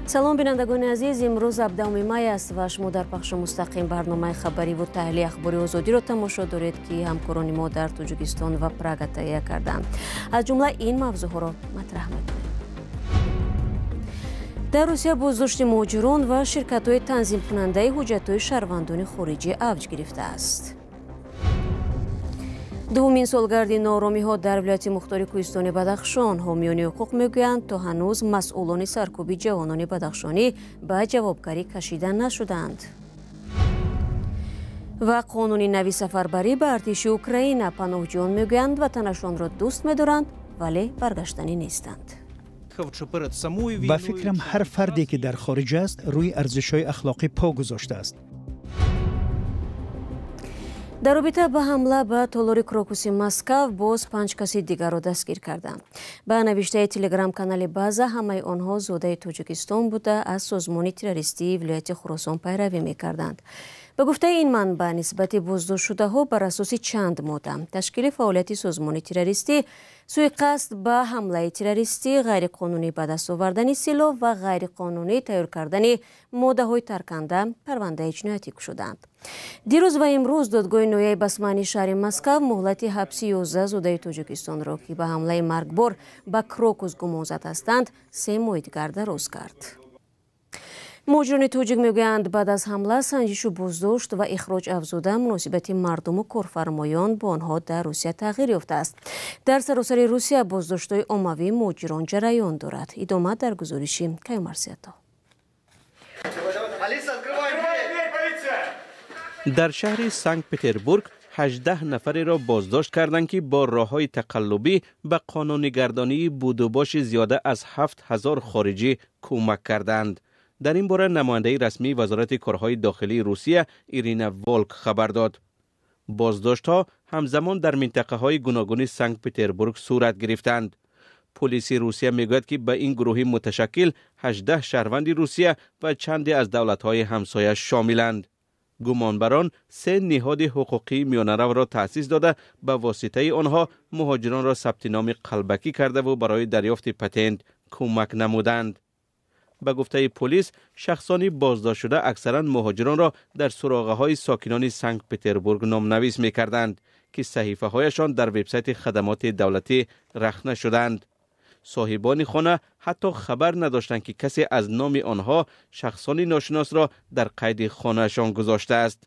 Салом, бинандагони азиз. Имрӯз 17 май аст ва шумо дар пахши мустақим барномаи хабарӣ ва таҳлили ахбори Озодиро тамошо доред, ки ҳамкорони мо дар Тоҷикистон ва Прага таҳия карданд. Аз ҷумла ин мавзӯъҳоро матраҳ мекунем. Дар Русия боздошти муҳоҷирон ва ширкатҳои танзимкунандаи ҳуҷҷатҳои шаҳрвандони хориҷӣ авҷ гирифтааст. Дуввумин солгарди нооромиҳо дар вилояти мухтори кӯҳистони Бадахшон. Ҳомиёни ҳуқуқ мегӯянд, то ҳанӯз масъулони саркӯби ҷавонони бадахшонӣ ба ҷавобгарӣ кашида нашуданд. Ва қонуни нави сафарбарӣ ба артиши Украина. Паноҳҷӯён мегӯянд, ватанашонро дӯст медоранд, вале баргаштанӣ нестанд. Ба фикрам, ҳар фарде ки дар хориҷ аст, рӯи арзишҳои ахлоқӣ по гузоштааст. Дар робита ба ҳамла ба толори Крокуси Москав боз 5 каси дигарро дастгир карданд. Ба навиштаи телеграм-канали База, ҳамаи онҳо зодаи Тоҷикистон буда, аз созмони террористии вилояти Хуросон пайравӣ мекарданд. Ба гуфтаи ин манбаъ, нисбати боздоштшудаҳо бар асоси чанд модда: ташкили фаъолияти созмони террористӣ, суиқасд ба ҳамлаи террористӣ, ғайриқонунӣ ба даст овардани силоҳ ва ғайриқонунӣ тайёр кардани моддаҳои тарканда парвандаи ҷиноятӣ кушодаанд. Дирӯз ва имрӯз додгоҳи ноҳияи Басмании шаҳри Москав муҳлати ҳабси 11 зодаи Тоҷикистонро, ки ба ҳамлаи маргбор ба Крокус гумонзад ҳастанд, 3 моҳи дигар дароз кард. Муҳоҷирони тоҷик мегӯянд, баъд аз ҳамла санҷишу боздошт ва ихроҷ афзуда, муносибати мардуму корфармоён бо онҳо дар Русия тағйир ёфтааст. Дар саросари Русия боздоштҳои оммавии муҳоҷирон ҷараён дорад. Идома дар гузориши Каюмарсиято. Дар шаҳри Санкт-Петербург 18 нафареро боздошт карданд, ки бо роҳҳои тақаллубӣ ба қонунигардонии будубоши зиёда аз 7000 хориҷӣ кӯмак карданд. Дар ин бора намояндаи расмии Вазорати корҳои дохилии Русия Ирина Волк хабар дод. Боздоштҳо ҳамзамон дар минтақаҳои гуногуни Санкт-Петербург сурат гирифтанд. Полиси Русия мегӯяд, ки ба ин гурӯҳи муташаккил 18 шаҳрванди Русия ва чанде аз давлатҳои ҳамсоя шомиланд. Гумонбарон 3 ниҳоди ҳуқуқии миёнаравро таъсис дода, ба воситаи онҳо муҳоҷиронро сабти номи қалбакӣ кардаву барои дарёфти патент кӯмак намуданд. Ба гуфтаи полис, шахсони боздоштшуда аксаран муҳоҷиронро дар суроғаҳои сокинони Санкт-Петербург номнавис мекарданд, ки саҳифаҳояшон дар вебсайти хадамоти давлатӣ рахна шуданд. Соҳибони хона ҳатто хабар надоштанд, ки касе аз номи онҳо шахсони ношиносро дар қайди хонаашон гузоштааст.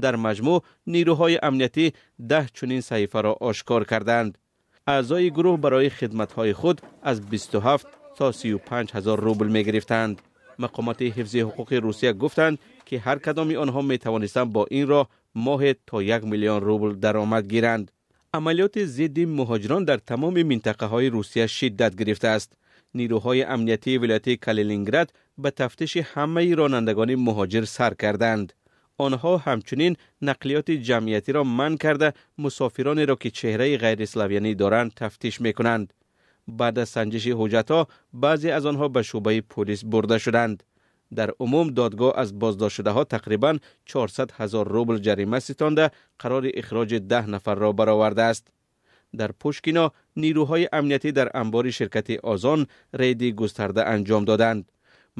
Дар маҷмӯъ нирӯҳои амниятӣ 10 чунин саҳифаро ошкор карданд. Аъзои гурӯҳ барои хидматҳои худ аз 27 то 35 ҳазор рубл мегирифтанд. Мақомоти ҳифзи ҳуқуқи Русия гуфтанд, ки ҳар кадоми онҳо метавонистанд бо ин роҳ моҳе то 1 миллион рубл даромад гиранд. Амалиёти зидди муҳоҷирон дар тамоми минтақаҳои Русия шиддат гирифтааст. Нирӯҳои амниятии вилояти Калининград ба тафтиши ҳамаи ронандагони муҳоҷир сар карданд. Онҳо ҳамчунин нақлиёти ҷамъиятиро манъ карда, мусофиронеро, ки чеҳраи ғайриславянӣ доранд, тафтиш мекунанд. Баъд аз санҷиши ҳуҷҷатҳо баъзе аз онҳо ба шӯъбаи полис бурда шуданд. Дар умум додгоҳ аз боздоштшудаҳо тақрибан 400 ҳазор рубл ҷарима ситонда, қарори ихроҷи 10 нафарро баровардааст. Дар Пушкино нирӯҳои амниятӣ дар анбори ширкати Озон рейди густарда анҷом доданд.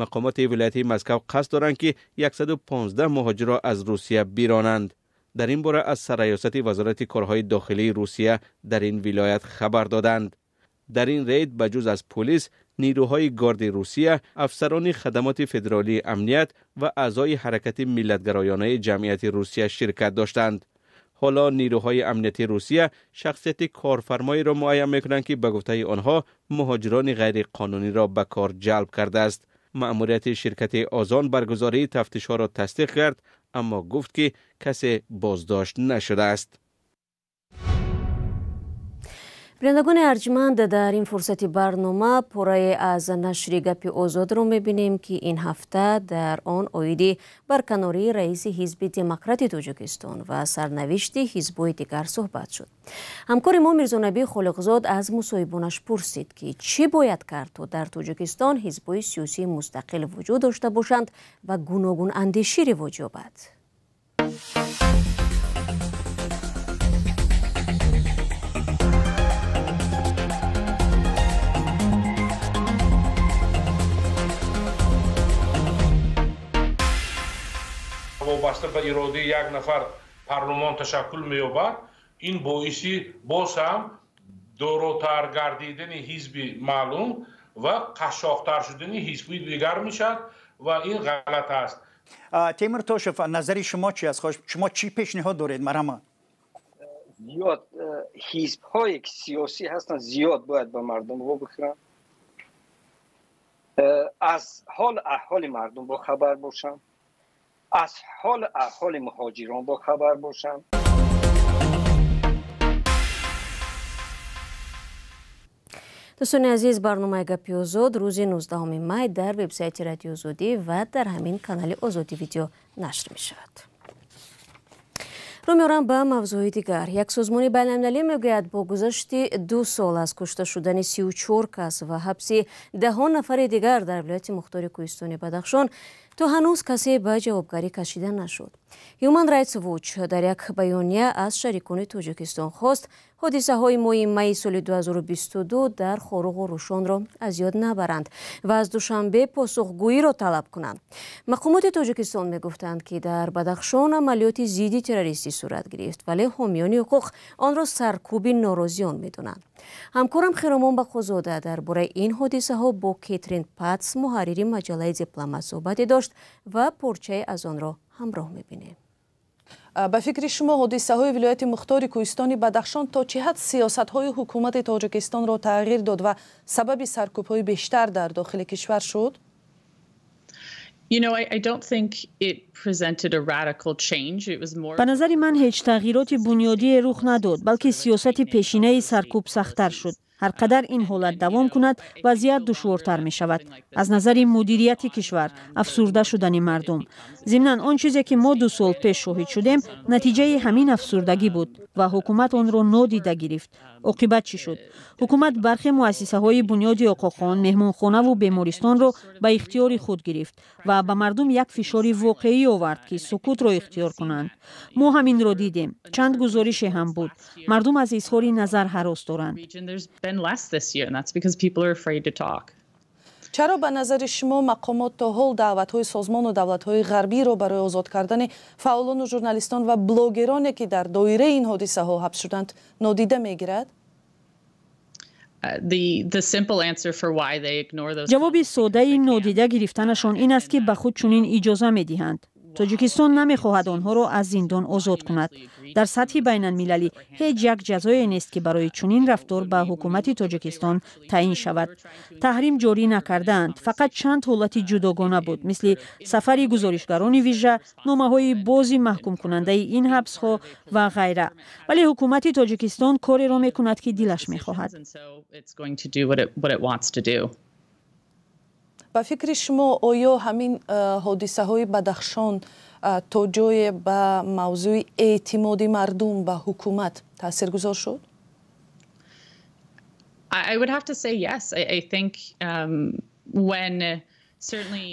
Мақомоти вилояти Москав қасд доранд, ки 115 муҳоҷирро аз Русия биронанд. Дар ин бора аз сарраёсати Вазорати корҳои дохилии Русия дар ин вилоят хабар доданд. Дар ин рейд ба ҷуз аз полис, нирӯҳои гарди Русия, афсарони хадамоти федералии амният ва аъзои ҳаракати миллатгароёнаи ҷамъияти Русия ширкат доштанд. Ҳоло нирӯҳои амнияти Русия шахсияти корфармоиро муайян мекунанд, ки ба гуфтаи онҳо муҳоҷирони ғайриқонуниро ба кор ҷалб кардааст. Маъмурияти ширкати Озон баргузории тафтишҳоро тасдиқ кард, аммо гуфт, ки касе боздошт нашудааст. Бинандагони арҷманд, дар ин фурсати барнома пурае аз нашри Гапи Озодро мебинем, ки ин ҳафта дар он оиди барканории раиси Ҳизби Демократи Тоҷикистон ва сарнавишти ҳизбҳои дигар суҳбат шуд. Ҳамкори мо Мирзонабӣ Холиқзод аз мусоҳибонаш пурсид, ки чӣ бояд кард, то дар Тоҷикистон ҳизбҳои сиёсии мустақил вуҷуд дошта бошанд ва гуногунандешӣ ривоҷ ёбад. Вобаста ба иродаи як нафар парлумон ташаккул меёбад, ин боиси боз ҳам доротар гардидани ҳизби маълум ва қашшоқтар шудани ҳизбҳои дигар мешавад ва ин ғалат аст. Темур Тошев, назари шумо чи аст? Шумо чӣ пешниҳод доред, марҳамат? Зиёд ҳизбҳое ки сиёсӣ ҳастанд, зиёд бояд ба мардум во бихӯранд, аз ҳол аҳволи мардум бохабар бошанд, аз ҳол аҳволи муҳоҷирон бохабар бошанд. Дӯстони азиз, барномаи Гапи Озод рӯзи 19 май дар вебсайти Радиои Озодӣ ва дар ҳамин канали Озодӣ видео нашр мешавад. Рӯ меорам ба мавзӯи дигар. Як созмони байналмилалӣ мегӯяд, бо гузашти 2 сол аз кушта шудани 34 кас ва ҳабси даҳон нафари дигар дар вилояти мухтори кӯҳистони Бадахшон то ҳанӯз касе ба ҷавобгарӣ кашида нашуд. Human Rights Watch дар як баёния аз шарикони Тоҷикистон хост ҳодисаҳои моҳи майи соли 2022 дар Хоруғу Рӯшонро аз ёд набаранд ва аз Душанбе посухгӯиро талаб кунанд. Мақомоти Тоҷикистон мегуфтанд, ки дар Бадахшон амалиёти зидди террористӣ сурат гирифт, вале ҳомиёни ҳуқуқ онро саркӯби норозиён медонанд. Ҳамкорам Хиромон Бақозода дар бораи ин ҳодисаҳо бо Кетрин Патс, муҳаррири маҷаллаи Дипломат, суҳбате дошт ва порчае аз онро ҳамроҳ мебинем. Ба фикри шумо, ҳодисаҳои вилояти мухтори кӯҳистони Бадахшон то чӣ ҳад сиёсатҳои ҳукумати Тоҷикистонро тағйир дод ва сабаби саркӯбҳои бештар дар дохили кишвар шуд? Ба назари ман, ҳеҷ тағйироти бунёдие рух надод, балки сиёсати пешинаи саркӯб сахттар шуд. Ҳар қадар ин ҳолат давом кунад, вазъият душвортар мешавад аз назари мудирияти кишвар, афсурда шудани мардум. Зимнан, он чизе ки мо 2 сол пеш шоҳид шудем, натиҷаи ҳамин афсурдагӣ буд ва ҳукумат онро нодида гирифт. Оқибат чӣ шуд? Ҳукумат бархе муассисаҳои бунёди Оқохон, меҳмонхонаву бемористонро ба ихтиёри худ гирифт ва ба мардум як фишори воқеӣ овард, ки сукутро ихтиёр кунанд. Мо ҳаминро дидем, чанд гузорише ҳам буд. Мардум аз изҳори назар ҳарос доранд. Чаро ба назари шумо мақомот то ҳол даъватҳои созмону давлатҳои ғарбиро барои озод кардани фаъолону журналистон ва блогероне, ки дар доираи ин ҳодисаҳо ҳабс шуданд, нодида мегирад? Ҷавоби содаи нодида гирифтанашон ин аст, ки ба худ чунин иҷоза медиҳанд. Тоҷикистон намехоҳад онҳоро аз зиндон озод кунад. Дар сатҳи байналмилалӣ ҳеҷ як ҷазое нест, ки барои чунин рафтор ба ҳукумати Тоҷикистон таъин шавад. Таҳрим ҷорӣ накардаанд, фақат чанд ҳолати ҷудогона буд, мисли сафари гузоришгарони вижа, номаҳои бози маҳкумкунандаи ин ҳабсҳо ва ғайра. Вале ҳукумати Тоҷикистон кореро мекунад, ки дилаш мехоҳад. Ба фикри шумо, оё ҳамин ҳодисаҳои Бадахшон то ҷое ба мавзӯи эътимоди мардум ба ҳукумат таъсиргузор шуд?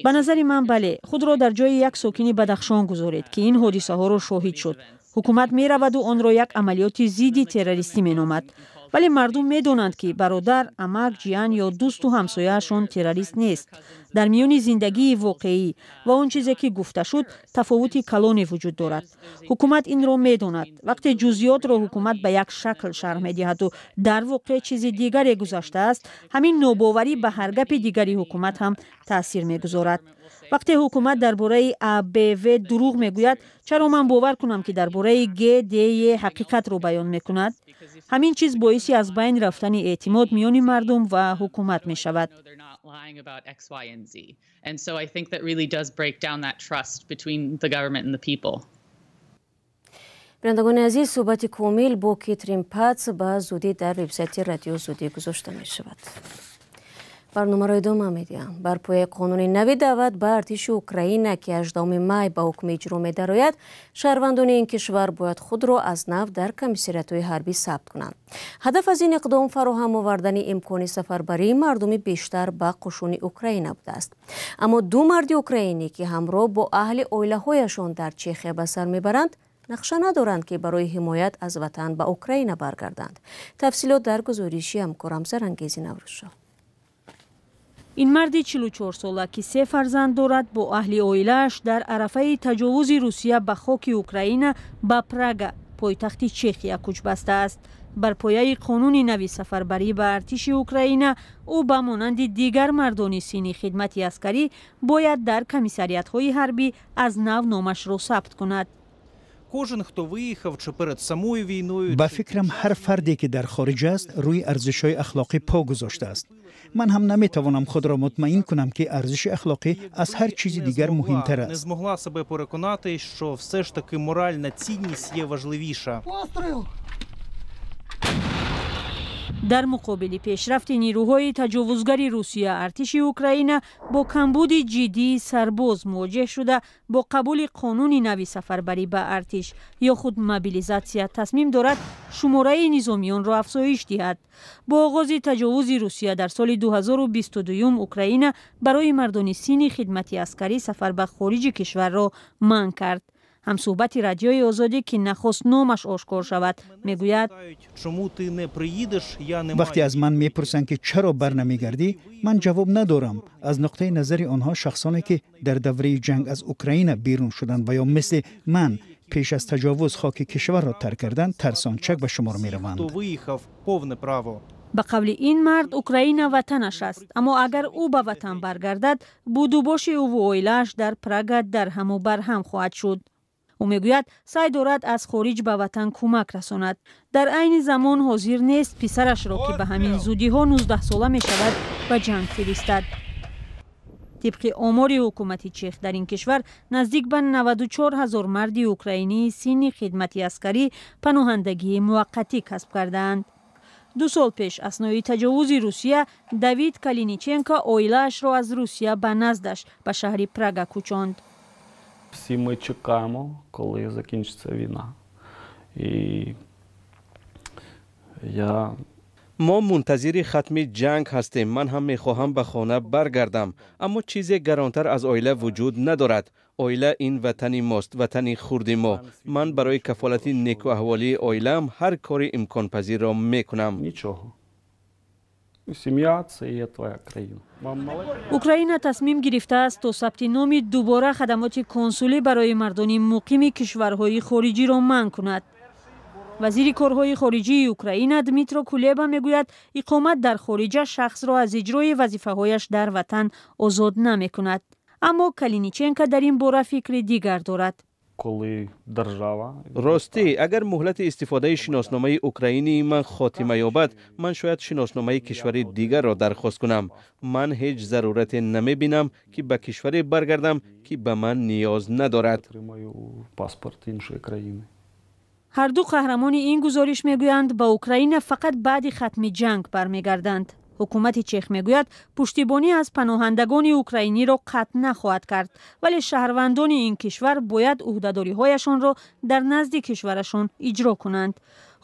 Ба назари ман, бале. Худро дар ҷои як сокини Бадахшон гузоред, ки ин ҳодисаҳоро шоҳид шуд. Ҳукумат мераваду онро як амалиёти зидди террористӣ меномад, вале мардум медонанд, ки бародар, амак, ҷиян ё дӯсту ҳамсояашон террорист нест. Дар миёни зиндагии воқеӣ ва он чизе, ки гуфта шуд, тафовути калоне вуҷуд дорад. Ҳукумат инро медонад. Вақте ҷузъиётро ҳукумат ба як шакл шарҳ медиҳаду дар воқеъ чизи дигаре гузаштааст, ҳамин нобоварӣ ба ҳар гапи дигари ҳукумат ҳам таъсир мегузорад. Вақте ҳукумат дар бораи А, Б, В дурӯғ мегӯяд, чаро ман бовар кунам, ки дар бораи Г, Д, Е ҳақиқатро баён мекунад? Ҳамин чиз боиси аз байн рафтани эътимод миёни мардум ва ҳукумат мешавад. Бинандагони азиз, суҳбати комил бо Кетрин Патс ба зудӣ дар вебсайти Радио Озодӣ гузошта мешавад. Барномаро идома медиҳам. Бар пояи қонуни нави даъват ба артиши Украина, ки 18 май ба ҳукми иҷро медарояд, шаҳрвандони ин кишвар бояд худро аз нав дар комиссариятҳои ҳарбӣ сабт кунанд. Ҳадаф аз ин иқдом фароҳам овардани имкони сафарбарии мардуми бештар ба қушуни Украина будааст. Аммо ду марди украинӣ, ки ҳамроҳ бо аҳли оилаҳояшон дар Чехия ба сар мебаранд, нақша надоранд, ки барои ҳимоят аз ватан ба Украина баргарданд. Тафсилот дар гузориши ҳамкорам Зарангези Наврӯзшоҳ. Ин марди 44-сола, ки 3 фарзанд дорад, бо аҳли оилааш дар арафаи таҷовузи Русия ба хоки Украина ба Прага, пойтахти Чехия, кӯч бастааст. Бар пояи қонуни нави сафарбарӣ ба артиши Украина, ӯ ба монанди дигар мардони синни хидмати аскарӣ бояд дар комиссариатҳои ҳарбӣ аз нав номашро сабт кунад. Ба фикрам, ҳар фарде ки дар хориҷ аст, рӯи арзишҳои ахлоқӣ по гузоштааст. Ман ҳам наметавонам худро мутмаин кунам, ки арзиши ахлоқӣ аз ҳар чизи дигар муҳимтар аст. Дар муқобили пешрафти нирӯҳои таҷовузгари Русия, артиши Украина бо камбуди ҷиддии сарбоз мувоҷеҳ шуда, бо қабули қонуни нави сафарбарӣ ба артиш ё худ мобилизатсия тасмим дорад шумораи низомиёнро афзоиш диҳад. Бо оғози таҷовузи Русия дар соли 2022 Украина барои мардони синни хидмати аскарӣ сафар ба хориҷи кишварро манъ кард. Ҳамсӯҳбати Радиои Озодӣ, ки нахост номаш ошкор шавад, мегӯяд: вақте аз ман мепурсанд, ки чаро барнамегардӣ, ман ҷавоб надорам. Аз нуқтаи назари онҳо, шахсоне ки дар давраи ҷанг аз Украина берун шуданд ва ё мисли ман пеш аз таҷовуз хоки кишварро тарк карданд, тарсончак ба шумор мераванд. Ба қавли ин мард, Украина ватанаш аст, аммо агар ӯ ба ватан баргардад, будубоши ӯву оилааш дар Прага дарҳаму барҳам хоҳад шуд. Ӯ мегӯяд, саъй дорад аз хориҷ ба ватан кӯмак расонад. Дар айни замон ҳозир нест писарашро, ки ба ҳамин зудиҳо 19-сола мешавад, ба ҷанг фиристад. Тибқи омори ҳукумати Чех, дар ин кишвар наздик ба 94 ҳазор марди украинии синни хидмати аскарӣ паноҳандагии муваққатӣ касб кардаанд. 2 сол пеш аснои таҷовузи Русия Давид Калиниченко оилаашро аз Русия ба наздаш ба шаҳри Прага кӯчонд. Всі ми чекаємо, коли закінчиться війна. І я... Мо мунтазири хатми ҷанг ҳастем. Ман ҳам мехоҳам ба хона баргардам, аммо чизе гаронтар аз оила вуҷуд надорад. Оила ин ватани мост, ватани хурди мо. Ман барои кафолати некуаҳволии оилаам ҳар кори имконпазирро мекунам. Нічого. Сім'я – це є твоя країна. Украина тасмим гирифтааст то сабти номи дубора хадамоти консулӣ барои мардони муқими кишварҳои хориҷиро манъ кунад. Вазири корҳои хориҷии Украина Дмитро Кулеба мегӯяд, иқомат дар хориҷа шахсро аз иҷрои вазифаҳояш дар ватан озод намекунад. Аммо Калиниченко дар ин бора фикри дигар дорад. Ростӣ, агар муҳлати истифодаи шиносномаи украинии ман хотима ёбад, ман шояд шиносномаи кишвари дигарро дархост кунам. Ман ҳеҷ зарурате намебинам, ки ба кишваре баргардам, ки ба ман ниёз надорад. Ҳар ду қаҳрамони ин гузориш мегӯянд, ба Украина фақат баъди хатми ҷанг бармегарданд. Ҳукумати Чех мегӯяд, пуштибонӣ аз паноҳандагони украиниро қатъ нахоҳад кард, вале шаҳрвандони ин кишвар бояд ӯҳдадориҳояшонро дар назди кишварашон иҷро кунанд.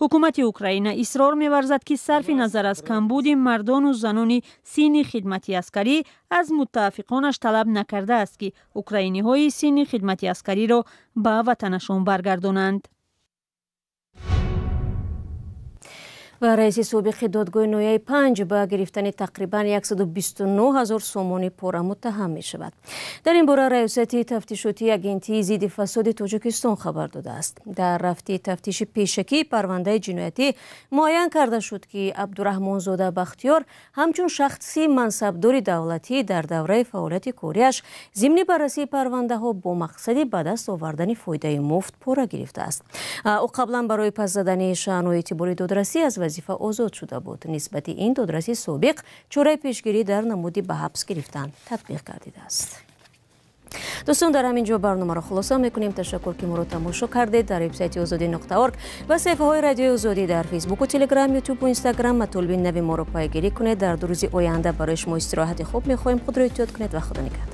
Ҳукумати Украина исрор меварзад, ки сарфи назар аз камбуди мардону занони синни хидмати аскарӣ аз муттафиқонаш талаб накардааст, ки украиниҳои синни хидмати аскариро ба ватанашон баргардонанд. Ва раиси собиқи додгоҳи ноҳияи 5 ба гирифтани тақрибан 129 ҳазор сомонӣ пора муттаҳам мешавад. Дар ин бора раёсати тафтишотии агентии зидди фасоди Тоҷикистон хабар додааст. Дар рафти тафтиши пешакии парвандаи ҷиноятӣ муайян карда шуд, ки Абдураҳмонзода Бахтиёр ҳамчун шахси мансабдори давлатӣ дар давраи фаъолияти кориаш зимни баррасии парвандаҳо бо мақсади ба даст овардани фоидаи муфт пора гирифтааст. Ӯ қаблан барои пас задани шаъну эътибори додрасӣ аз вазифа озод шуда буд. Нисбати ин додраси собиқ чораи пешгирӣ дар намуди ба ҳабс гирифтан татбиқ гардидааст. Дӯстон, дар ҳамин ҷо барномаро хулоса мекунем. Ташаккур, ки моро тамошо кардед. Дар вебсайти озодӣ.org ва саҳифаҳои Радиои Озодӣ дар Фейсбуку, Телеграм, Ютубу Инстаграм матолиби нави моро пайгирӣ кунед. Дар 2 рӯзи оянда барои шумо истироҳати хуб мехоҳем. Худро эҳтиёт кунед ва Худо нигаҳдор.